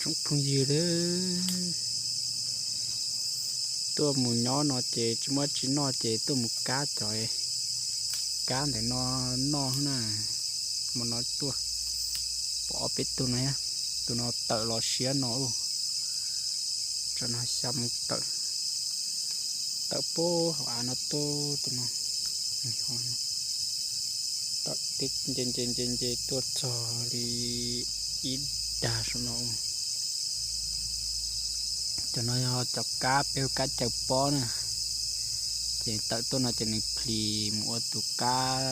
Phooj ywg, tuaj mus nyob no ces tsis muaj tsis noj ces tuaj mus kab cov kab ntawm no noj na. Hmo no tuaj pom ob peb tug no, tus no tawm los siab no. Tsam no xya mus tawm, tawm puag hauv av no tuaj, tus no tawm nce nce nce nce tuaj txog li ib dag saum no. Cov no yog cov kab peb hu kab caws pob na, ces tawm tuaj no ces nws plhis mus ua tus kab,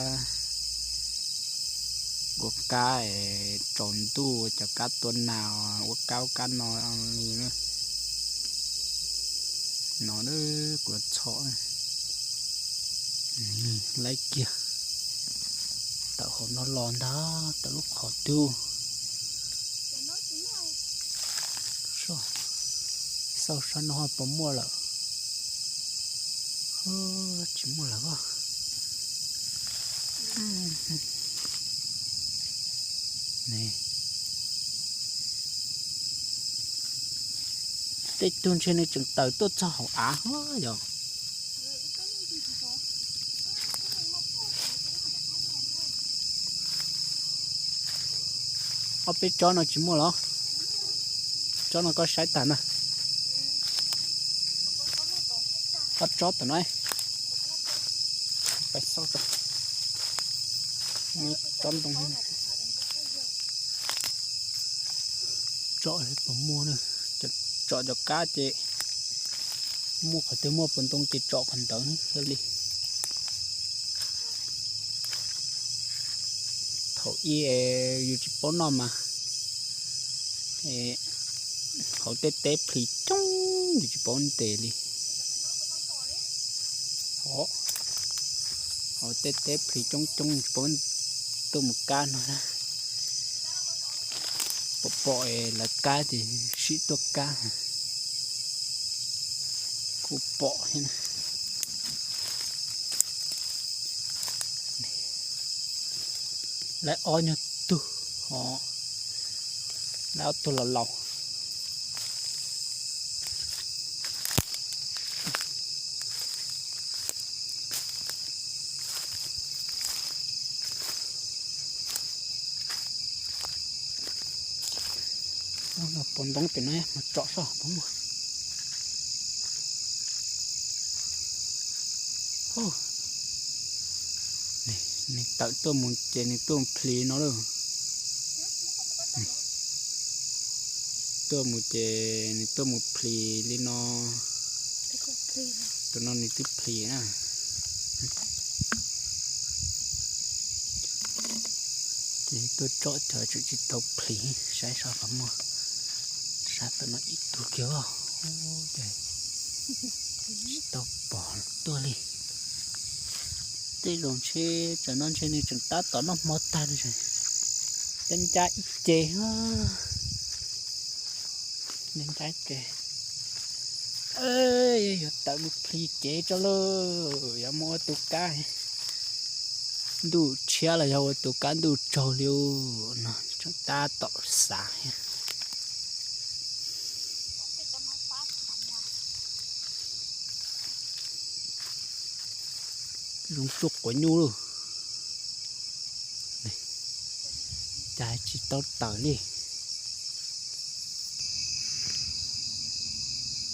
ua kab tsaus ntuj, cov kab tua nas, ua kab ua kab no li na. No kuv txhom laib kiag, tawm hauv no los ntag, tawm lub qhov twg. Xauj sab no puas muaj lawm. Tsis muaj lawm os. Tej tug ntshe nws tseem tawm tuaj txog hauv av yom. Ob peb tsob no tsis muaj los? Tsob no koj saib tag na. Ob tsob tom no. Pais xauj tso. Tsob ntoo. Tsom puas muaj na. Tsom cov kab ces muaj qhov twg muaj puas ntoo ces tsom qhov ntawd thiaj li. Thaum ub yus tsis paub noj mas hauv tej teb plhis coob yus tsis paub ntes li. Hauv tej teb plhis coob coob tsis paub tuaj mus kab no. Pom pom lawv kab ces sim tuaj kab. Kuj pom thiab na. Lawv ob nyuag tug, lawv ob tug laus laus. Puas ntoo pem no mas tsom soj puas muaj. Nws tawm tuaj mus ces nws tuaj plhis no lawm. Tuaj mus ces nws tuaj mus plhis li no. Tus no nws twb plhis na. Ces tuaj tsom cov tseem tsis tau plhis, saib seb puas muaj. Sab tom no ib tug kiag os. Ces tsis tau pom tuaj li. Tej zaum ntshe tam no ntshe nws tseem tab tom noj hmo tag no. Ncab ncab ib ce, ncab ncab ib ce. Yuav tawm mus plhis cev tso lauj, yuav mus ua tus kab. Ntuj tshiab los yog ua tus kab ntuj tsaug li no, tseem tab tom xav thiab. Zoo tsuj quav nyuj lauj. Cas tsis tau tawm li.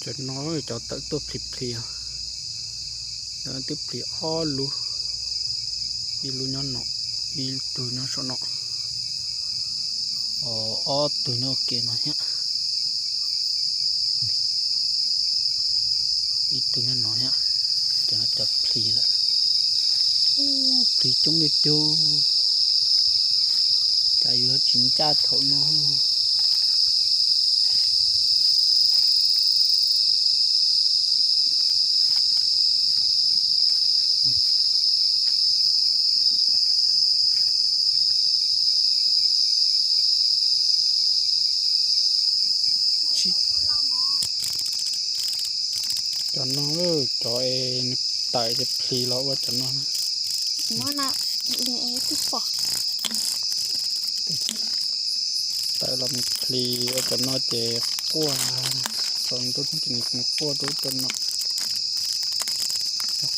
Cov no cov tawm tuaj plhis plhis, twb plhis ob lub, ib lub nyob no, ib tug nyob saum no, ob tug nyob ke no thiab. Ib tug nyob no thiab, cov no cov plhis lawm. Plhis coob tiag tiag, cas yuav tsis ncaj thaum no. Cov no, cov es nws tawm ces plhis los ua cov no. Tawm Los mus plhis cov no ces quaj, thaum ntuj ces nws quaj rau cov no,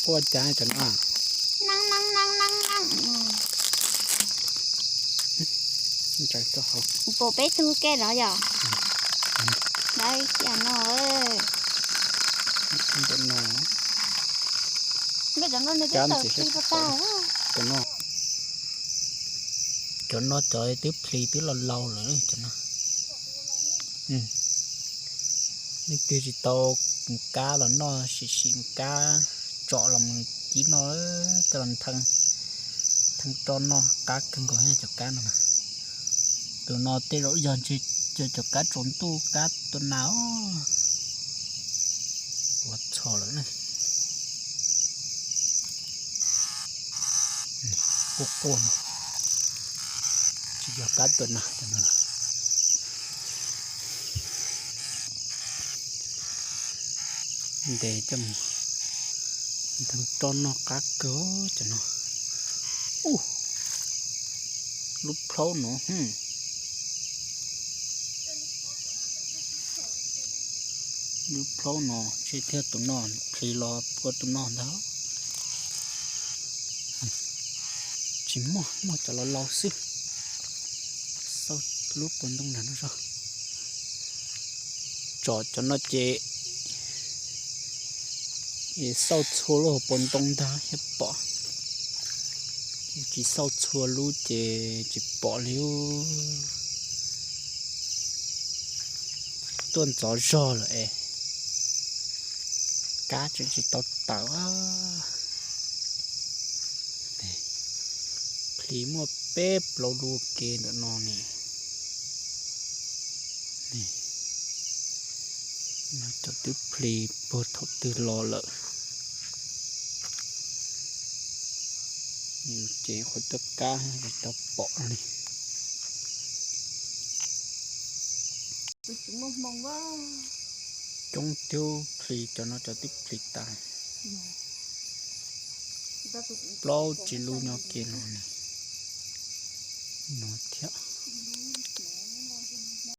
quaj cas cov no. Ntsais rau hauv. Puas peb tug ke no yom? Lawv xya no. Ntawm no. Cov no, cov no cov twb plhis twb laus laus lawm cov no. Leej twg tsis tau mus kab los noj, sim sim mus kab tsom los mus kib noj, coj los nthee roj noj qab kawg nkaus cov kab no na. Tus no tej zaum yog ntshe cov kab tsaus ntuj kab tua nas os. Ua txhos lawm na. Quaj quaj no, tsis yog kab tua nas cov no. Ntes coj mus nthee roj noj qab kawg cov no. Ub, lub plhaub no. Lub plhaub no ntshe thiab tus no plhis los puag tus no ntag. Tsis muaj, muaj cov laus laus xwb. Xauj lub puag ntoo ntag no zog. Tsom cov no ces xauj txhua lub hauv paus ntoo ntag thiaj pom. Tsis xauj txhua lub ces tsis pom li. Tuaj ntxov zog lawm es kab tseem tsis tau tawm. Plhis muaj peb plaub lub ke ntawm no ne. No cov twb plhis puag thaum twg los lawm. Yus ces qhov tuaj kab tsis tau pom li. Coob thiab plhis cov no cov twb plhis tas. Plaub tsib lub nyob ke no ne. No thiab.